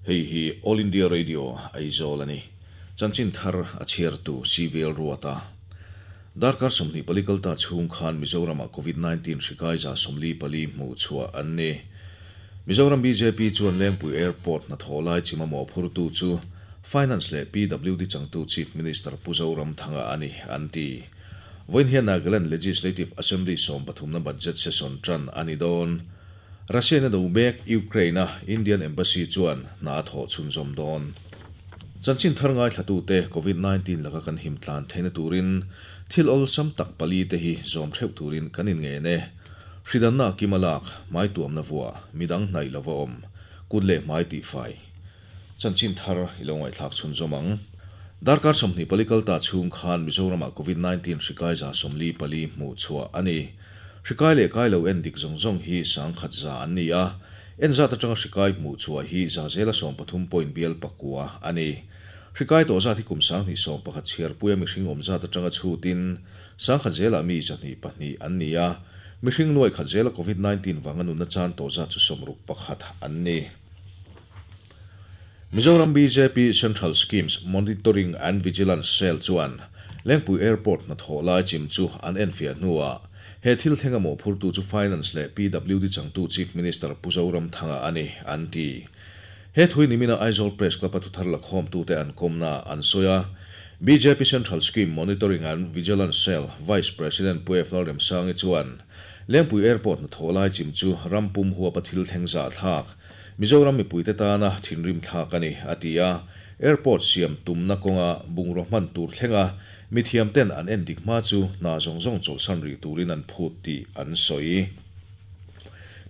Hei hi All India Radio, Aizawl a ni. Chanchin thar a chhiartu CVL Ruata. Darkar 24 kalta chhung khan Mizoramah Covid 19 hri kai 44 hmuh chhuah an ni. Mizoram bjp chuan Lengpui Airport hnathawh lai chima mawhphurtu chu Finance leh PWD changtu Chief Minister Pu Zoramthanga a ni, an ti. Vawiin hian Nagaland Legislative Assembly sawmpathumna budget session tan a ni dawn. Russia in a do mek Ukraine-a Indian Embassy chuan hna a thawh chhunzawm dawn. Chanchin thar ngaithlatute Covid 19 laka kan him tlan theihna turin thil awlsam tak pali te hi zawm theuh turin kan inngen e. Hridanna a kim a lak, hmai tuamna vuah, midang hnaih lova awm, kut leh hmai tihfai. Chanchin thar i lo ngaihthlak chhunzawm ang. Darkar 24 kalta chhung khan Mizoramah Covid 19 hri kai 44 hmuh chhuah a ni. Hri kai leh kai lo en dik zawng zawng hi 10,100 an ni a, en zat atanga hri kai hmuh chhuah hi za zela 13 point bial pakua a ni. Hri kai tawh zat hi kum 2011 chhiarpuia mihring awm zat atanga chhutin 10,000 zelah mi 102 an ni a, mihring nuai khat zela Covid 19 vanga nunna chan tawh zat chu 61 an ni. Mizoram bjp Central Schemes Monitoring and Vigilance Cell chuan Lengpui Airport hnathawh lai chim chu an enfiah hnuah he thil thlenga mawhphurtu chu Finance leh PWD changtu Chief Minister Pu Zoramthanga a ni, an ti. He thui nimina Aizawl Press Club-a thuthar lakhawmtute an kawmna an sawi a. Bjp Central Scheme Monitoring and Vigilance Cell Vice President Pu F. Lalremsangi chuan Lengpui Airport hnathawh lai chim chu ram pum huapa thil thleng zahthlak Mizoram mipuite tana thinrim thlak a ni, a ti a. Airport siam tumna kawnga bungraw hman tur thlenga mithiamten an en dik hma chu hna zawng zawng chawlhsan rih turin an phut tih an sawi.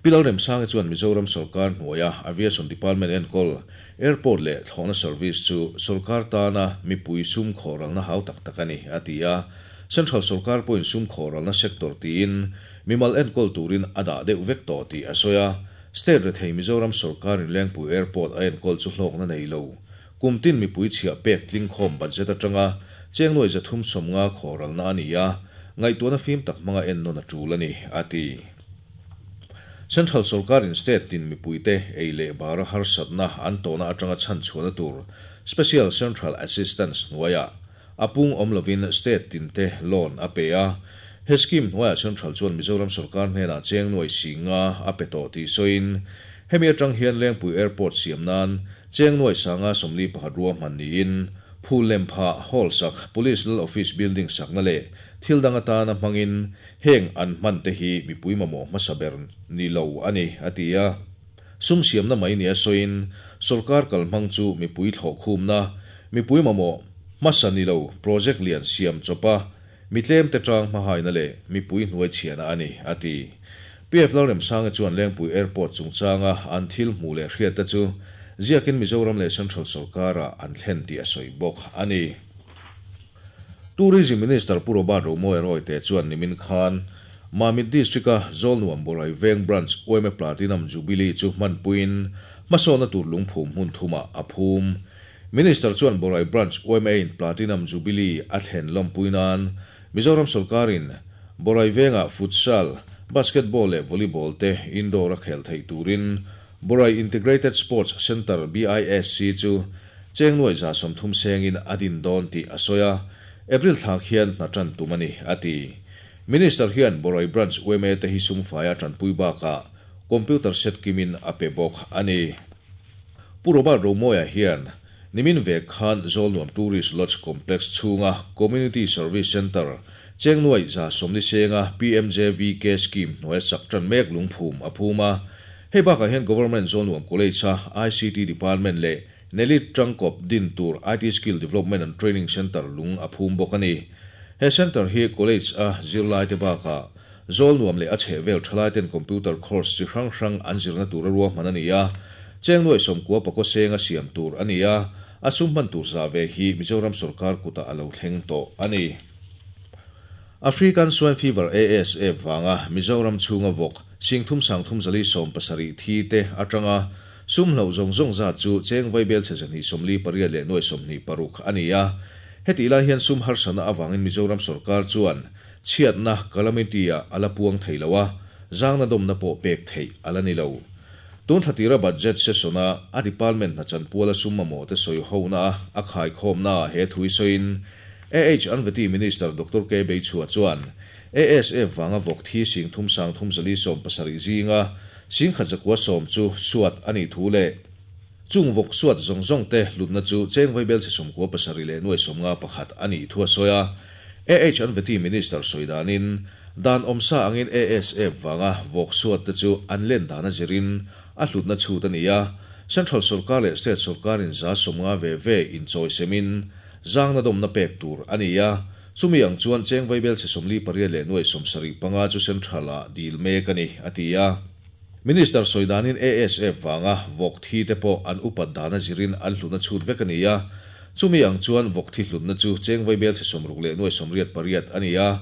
Pi Lalremsangi chuan Mizoram sawrkar hnuaia Aviation Department enkawl Airport leh thlawhna service chu sawrkar tana mipui sum khawhralna hau tak tak a ni, a ti a. Central sawrkar pawhin sum khawhralna sector tiin mimal enkawl turin a dah deuh vek tawh tih a sawi a. State rethei Mizoram sawrkarin Lengpui Airport a enkawl chu hlawkna nei lo. Kum tin mipui chhiah pek tlingkhawm budget atanga cheng nuai 350 khawralna a ni a, ngaihtuahna fim tak hmanga ennawn a tul a ni, a ti. Central sawrkarin state tin mipuite ei leh bara harsatna an tawhna atanga chhanchhuahna tur Special Central Assistance hnuaiah A pung awm lovin state tinte loan a pe a. He scheme hnuaiah Central chuan Mizoram sawrkar hnenah cheng nuai si nga a pe tawh tih sawiin, hemi atang hian Lengpui Airport siam nan cheng nuai 541 ruahman niin Phul lem phah, hall sak, Police lal office building sakna leh thil dang atana hmangin heng an hman te hi mipui mamawh hmasa ber ni lo a ni, a ti a. Sum siamna mai nia sawiin sawrkar kalhmang chu mipui thlawh khumna, mipui mamawh hmasa ni lo project lian siam chawpa mi tlemte tang hmahaina leh mipui hnuai chhiahna a ni, a ti. PF Lalremsanga chuan Lengpui Airport chungchanga an thil hmuh leh hriatte chu ziakin Mizoram leh Central sawrkarah an thlen tih a sawi bawk a ni. Tourism Minister Pu Robert Romawia Royte chuan nimin khan Mamit District-a Zawlnuam Borai Veng Branch yma Platinum Jubilee chu hmanpuiin hmasawnna tur lungphum hmun thumah a phum. Minister chuan Borai Branch YMA-in Platinum Jubilee a thlen lawmpui nan Mizoram sawrkarin Borai Vengah Futsal, Basketball leh Volleyball te indoor a khel theih turin Borai Integrated Sports Centre, BISC, chu cheng nuai 30 sengin a din dawn tih a sawi a, April thla khian hna tan tum a ni, a ti. Minister hian Borai Branch yma te hi sumfaia tanpui bakah computer set kimin a pe bawk a ni. Pu Robert Romawia hian nimin vek khan Zawlnuam Tourist Lodge Complex chhunga Community Service Centre cheng nuai 40 senga PMJVK scheme hnuaia sak tan mek lungphum a phum a. Hei bakah hian Government Zawlnuam College-a ICT Department leh NELIT tangkawp din tur IT Skill Development and Training Centre lung a phum bawk a ni. He centre hi college-a zirlaite bakah Zawlnuam leh a chhehvel thalaiten computer course chi hrang hrang an zirna tura ruahman a ni a, cheng nuai 90 pakaw senga siam tur a ni a, a sum hman tur zah ve hi Mizoram sawrkar kutah a lo thleng tawh a ni. African Swine Fever, ASF, vanga Mizoram chhunga vawk 3470 thi te atanga sum hloh zawng zawng zat chu cheng vaibel chhe 248 leh nuai 26 a ni a. Hetih lai hian sum harsatna avangin Mizoram sawrkar chuan chhiatna calamity-ah a la puang thei lo a, zangna dawmna pawh pek theih a la ni lo. Tun thla tira budget session-a a department hna chanpuala sum mamawh te sawi hona a a khaikhawmnaah he thu hi sawiin AH Anveti Minister Doctor K Beichhua chuan ASF vanga vawk thi sing thum sang thum zali sawm pasarih zinga singkhat zakua sawm chu suat a nih thu leh Chung vawk suat zawng zawng te hlutna chu cheng vaibel chhe sawmkua pasarih leh nuai sawmnga pakhat a nih thu a sawi a. AH Anveti Minister sawi danin, dan awmsa angin ASF vanga vawk suat te chu an len dan a zirin a hlutna chhut a ni a. Central sawrkar leh State sawrkarin 150 ve ve inchawi semin zangna dawmna pek tur a ni a. Chumi ang chuan cheng vaibel chhe 48 leh nuai 75 chu Central-ah dil mek a ni, a ti a. Minister sawi danin ASF vanga vawk thi te pawh an upat dana zirin an hlutna chhut vek a ni a. Chumi ang chuan vawk thi hlutna chu cheng vaibel chhe 60 leh nuai 88 a ni a.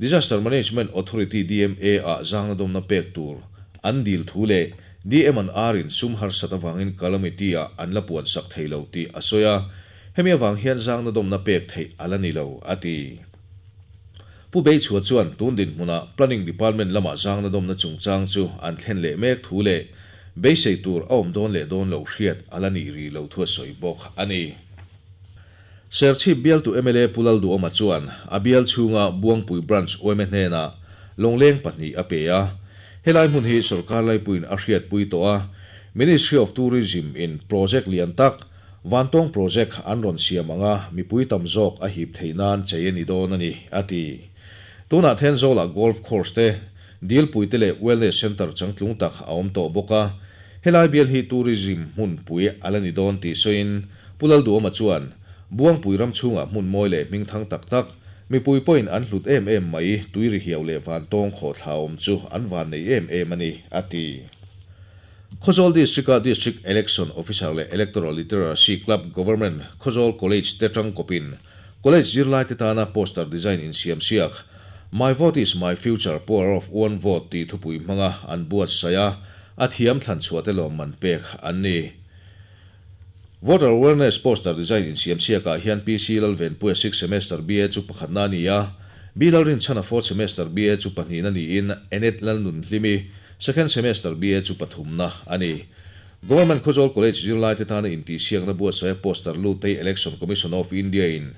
Disaster Management Authority, DMA, ah zangna dawmna pek tur an dil thu leh DM an ar in sum harsat avangin calamity ah an la puan sak thei lo tih a sawi a. Hemi avang hian zangna dawmna pek theih a la ni lo, a ti. Pu Beichhua chuan tun dinhmunah Planning Department lamah zangna dawmna chungchang chu an thlen leh mek thu leh beisei tur a awm dawn leh dawn loh hriat a la nih rih lo thu a sawi bawk a ni. Serchhip bialtu mla Pu Lalduhawma chuan a bial chhunga Buangpui Branch yma hnenah lawngleng pahnih a pe a. Helai hmun hi sawrkar laipuiin a hriatpui tawh a, Ministry of Tourism in project lian tak, Vantawng project an rawn siam ang a, mipui tam zawk a hip theih nan chei a ni dawn a ni, a ti. Tunah Thenzawlah golf course te, dilpui te leh wellness centre changtlung tak a awm tawh bawk a, helai bial hi tourism hmunpui a la ni dawn tih sawiin Pu Lalduhawma chuan, Buangpui ram chhungah hmun mawi leh hmingthang tak tak, mipui pawhin an hlut em em mai, tuirihiau leh vantawng khawhthla awm chu an vannei em em a ni, a ti. Khawzawl District-a District Election Officer leh Electoral Literacy Club Government Khawzawl College te tangkawpin College zirlaite tana poster design insiamsiak My Vote is My Future, Power of One Vote tih thupui hmanga an buatsaih a, a thiam thlan chhuahte lawmman pek an ni. Voter Awareness Poster Design insiamsiakah hian PC Lalvenpuia Sixth Semester BA chu pakhatna a ni a, B Lalrinchhana Fourth Semester BA chu pahnihna niin Annette Lalnunhlimi Second Semester BA chu pathumna a ni. Government Khawzawl College zirlaite tana intihsiakna buatsaia poster lut te Election Commission of India in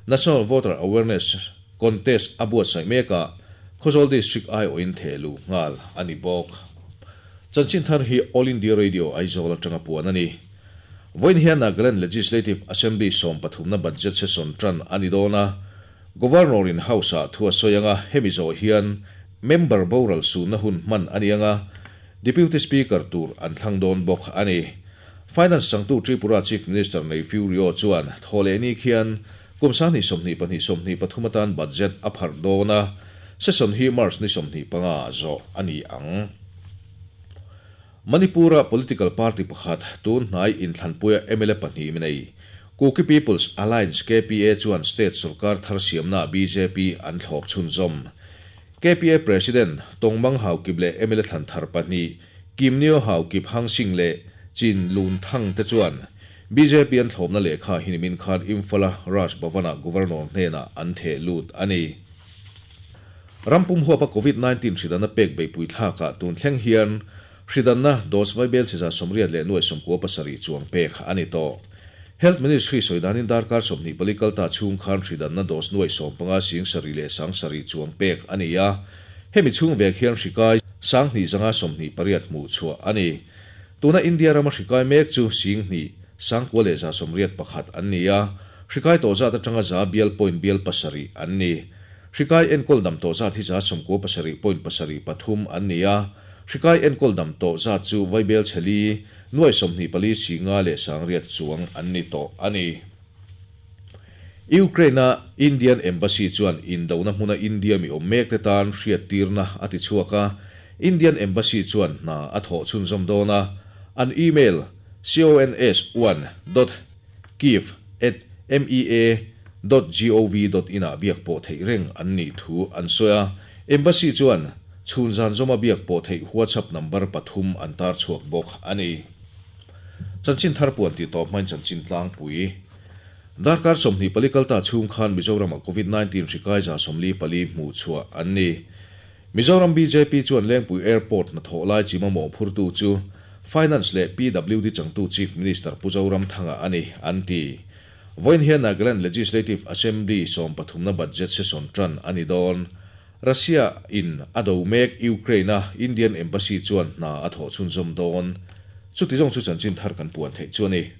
National Voter Awareness Contest a buatsaih mekah Khawzawl District aiawhin theh luh nghal a ni bawk. Chanchin thar hi All India Radio Aizawl atanga puan a ni. Vawiin hian Nagaland Legislative Assembly sawm pathumna budget session tan a ni dawn a, Governor in House-ah thu a sawi anga hemi zawh hian member boral suhna hun hman a ni anga Deputy Speaker tur an thlang dawn bawk a ni. Finance changtu Tripura Chief Minister Neiphiu Rio chuan thawhleh ni khian kum sanghnih 22 23 atan budget a pharh dawn a, session hi March ni 25 ah zawh a ni ang. Manipur-a political party pakhat tun hnai inthlanpuia mla pahnih mi nei, Kuki People's Alliance, KPA, chuan state sorkar thar siamnaah bjp an thlawp chhunzawm. KPA President Tongmang Haokip leh mla thlan thar pahnih Kimnio Haokip Hangsing leh Chin Lun Thang te chuan bjp an thlawpna lehkha hi nimin khan Imphal-a Raj Bhavan-ah Governor hnenah an theh lut a ni. Ram pum huapa Covid 19 hridanna pek beihpui thlakah tun thleng hian hridanna dose vaibel chhe 80 leh nuai 97 chuang pek a ni tawh. Health Ministry sawi danin darkar 24 kalta chhung khan hridanna dose nuai 15 sing sarih leh sang sarih chuang pek a ni a, hemi chhung vek hian hrikai 2,000 zanga 28 hmuh chhuah a ni. Tuna India rama hrikai mek chu sing hnih, sangkua leh 81 an ni a, hrikai tawh zat atanga za bial point bial pasarih an ni. Hrikai enkawl dam tawh zat hi 97 point pasarih pathum an ni a, hrikai enkawl dam tawh zat chu vaibel chheli nuai 24 singa leh sangriat chuang an ni tawh a ni. Ukraine-a Indian Embassy chuan indona hmuna India mi awm mek te tan hriattirna a ti chhuak a, Indian Embassy chuan hna a thawh chhunzawm dawn a, an email cons one dot kiev at mea dot gov dot in ah biak pawh theih reng an nih thu an sawi a, Embassy chuan chhun zan zawma biak pawh theih WhatsApp number pathum an tar chhuak bawk a ni. Chanchin thar puan tih tawp hmain chanchin tlangpui. Darkar 24 kalta chhung khan Mizoramah Covid 19 hri kai 44 hmuh chhuah an ni. Mizoram bjp chuan Lengpui Airport hnathawh lai chi mamawh phurtu chu Finance leh PWD changtu Chief Minister Pu Zoramthanga a ni, an ti. Vawiin hian Nagaland Legislative Assembly sawmpathumna budget session tan a ni dawn. Russia in a do mek Ukraine a Indian Embassy chuan hna a thawh chhunzawm dawn. Chuti zawng chu chanchin thar kan puan theih chu a ni.